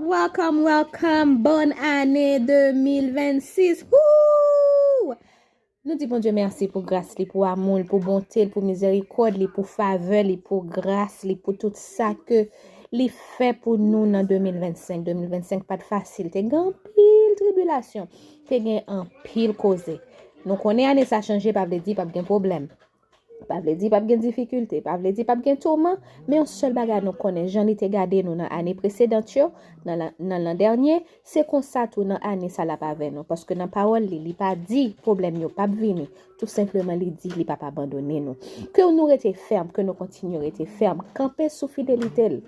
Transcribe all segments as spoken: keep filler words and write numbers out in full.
Welcome, welcome. Bonne année deux mille vingt-six. Woo! Nou di Bondye mèsi pou gras li, pou amou l, pou bonte l, pou mizerikòd li, pou favè li, pou gras li, pou tout sa ke li fè pou nou nan deux mille vingt-cinq. Deux mille vingt-cinq pa t fasil. Te gen anpil tribilasyon, te gen anpil koze. Nou konnen ane sa chanje, pa vle di p ap gen pwoblèm. Pa vle di p ap gen difikilte, pa vle di p ap gen touman, men yon sèl bagay nou konnen, jan li te gade nou nan ane presedan yo, nan la- nan lan dènye, se konsa tou nan ane sa l ap avè nou. Paske nan pawòl li, li pa di pwoblèm yo p ap vini. Tou senpleman, li di li p ap abandone nou. Ke nou rete fèm, ke nou kontinye rete fèm, kanpe sou fidelite l,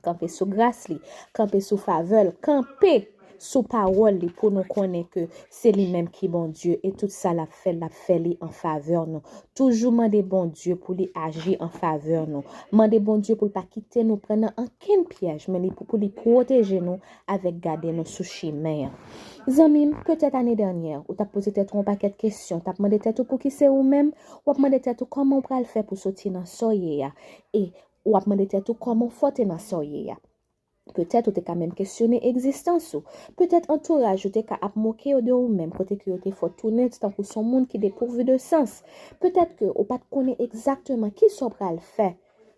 kanpe sou gras li, kanpe sou favè l, kanpe sou pawòl li pou nou konnen ke se li menm ki Bondye e tout sa l ap fè, l ap fè li an favè nou. Toujou mande Bondye pou li aji an favè nou. Mande Bondye pou l pa kite nou pran nan ankenn pyèj, men li pou, pou li pwoteje nou avèk gade nou sou chimen an. Zanmi m, petèt ane dènyè, ou t ap poze tèt ou yon pakèt kesyon, t ap mande tèt ou pouki se ou menm, w ap mande tèt ou kòman w pral fè pou soti nan sa w ye a, e w ap mande tèt ou kòman w fòte nan sa w ye a. Petèt ou te ka menm kesyone egzistans ou. Petèt antouraj ou te ka ap moke yo de ou menm, kote ke yo te fè w tounen tankou se yon moun ki depouvu de sans. Petèt ke ou pa t konnen egzakteman kisa w pral fè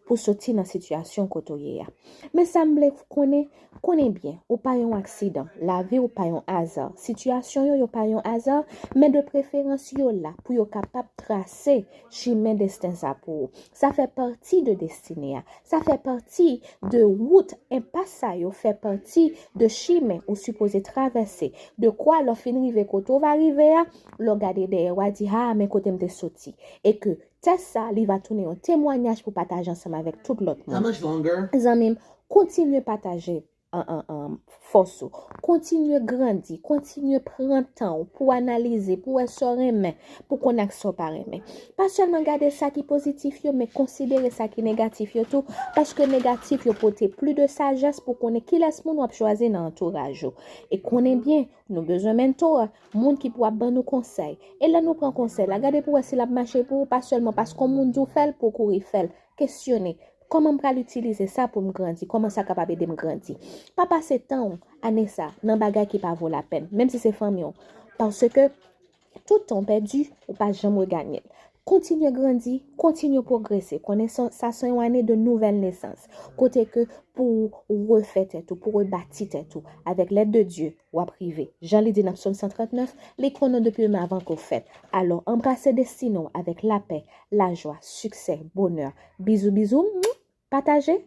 pou soti nan sitiyasyon kote w ye a. Men sa m vle konnen, konnen byen, ou pa yon aksidan. Lavi w pa yon aza. Sitiyasyon yo, yo pa yon aza, men de preferans yo la pou yo kapab trase chimen desten sa pou ou. Sa fè pati de destine a. Sa fè pati de wout, enpas sa yo fè pati de chimen ou sipoze travèse. De kwa lè w fin rive kote w va rive a, lè w gade dèyè w a di, ha, men kote m te soti. E ke tès sa, li va tounen yon temwanyaj pou pataje ansanm avèk tout lòt moun. Zanmi m, kontinye pataje an, an, an, fòs ou. Kontinye grandi, kontinye pran tan ou pou analize, pou wè sa w renmen, pou konnen ak sa w pa renmen. Pa sèlman gade sa ki pozitif yo, men konsidere sa ki negatif yo tou, paske negatif yo pote plis de sajès pou konnen kilès moun w ap chwazi nan antouraj ou. E konnen byen, nou bezwen mentor, moun ki pou ap ban nou konsèy. E lè nou pran konsèy la, gade pou wè si l ap mache pou ou, pa sèlman paske yon moun di w fè l pou w kouri fè l. Kesyone, kòman m pral itilize sa pou m grandi? Kòman sa kapab ede m grandi? Pa pase tan w ane sa nan bagay ki pa vo lapèn, menm si se fanmi w. Paske tout tan w pèdi, ou pa janm reganye l. Kontinye grandi, kontinye pwogrese. Konnen sa, sa se yon ane de nouvèl nesans. Kote ke pou w refè tèt ou, pou w rebati tèt ou, avèk lèd de Dye, w ap rive. Jan li di nan Psòm san trannèf, li konnen w depi menm avan ke w fèt. Alò, anbrase destine w avèk lapè, lajwa, siksè, bonè. Bizou, bizou, pataje.